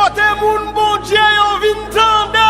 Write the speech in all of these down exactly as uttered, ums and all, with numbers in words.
Kote moun Bondye yo vin tande!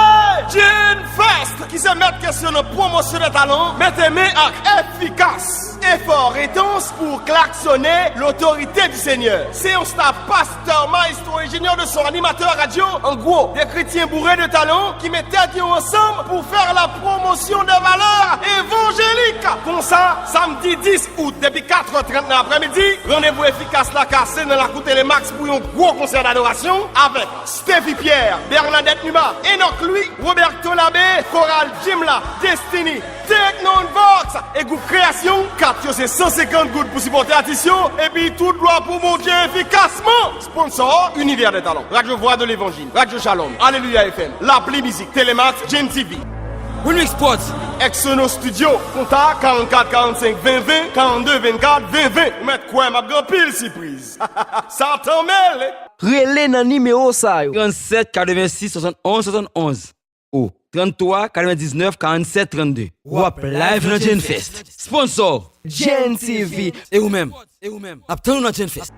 Jane Fest, ki se mèt kesyon nan pwomosyon de talan, mete men ak Efikas. Efò entans pou klaksonnen lotorite di Senyè. Se yon staf pastè, maestro, enjenyè de son, animatè radyo, an gwo, de kretyen boure de talan ki met tèt yo ansanm pou fè la pwomosyon de valè evanjelik. Konsa, samdi dis out, depi kat è trant nan aprèmidi, randevou Efikas la kase nan lakou Telemax pou yon gwo konsè dadorasyon avèk Stevie Pierre, Bernadette Numa, Enoch Louis, Roberto Labbé, Koral Jim la, Destiny, Techno Vox e gwoup Kreyasyon. Kat yo se san senkant goud pou sipòte atis yo, epi tout glwa pou Bondye efikasman. Sponsor, Univers des Talents, Radio Voix de l'Évangile, Radio Shalom, Alléluia F M, Lapli Mizik, Telemax, Gen T V. Winmix Sports, Exono Studio, kontak karannkat karannsenk ven ven, karannde vennkat ven ven. Ou mèt kwè m ap gen anpil sipriz. Satan mele! Rele nan nimewo sa yo. Trannsèt katrevensis swasann onz swasann onz ou tranntwa katrevendiznèf karannsèt trannde. W ap live nan Gen Fest. Sponsor, Gen T V. E ou menm? E ou menm? N ap tann ou nan Gen Fest.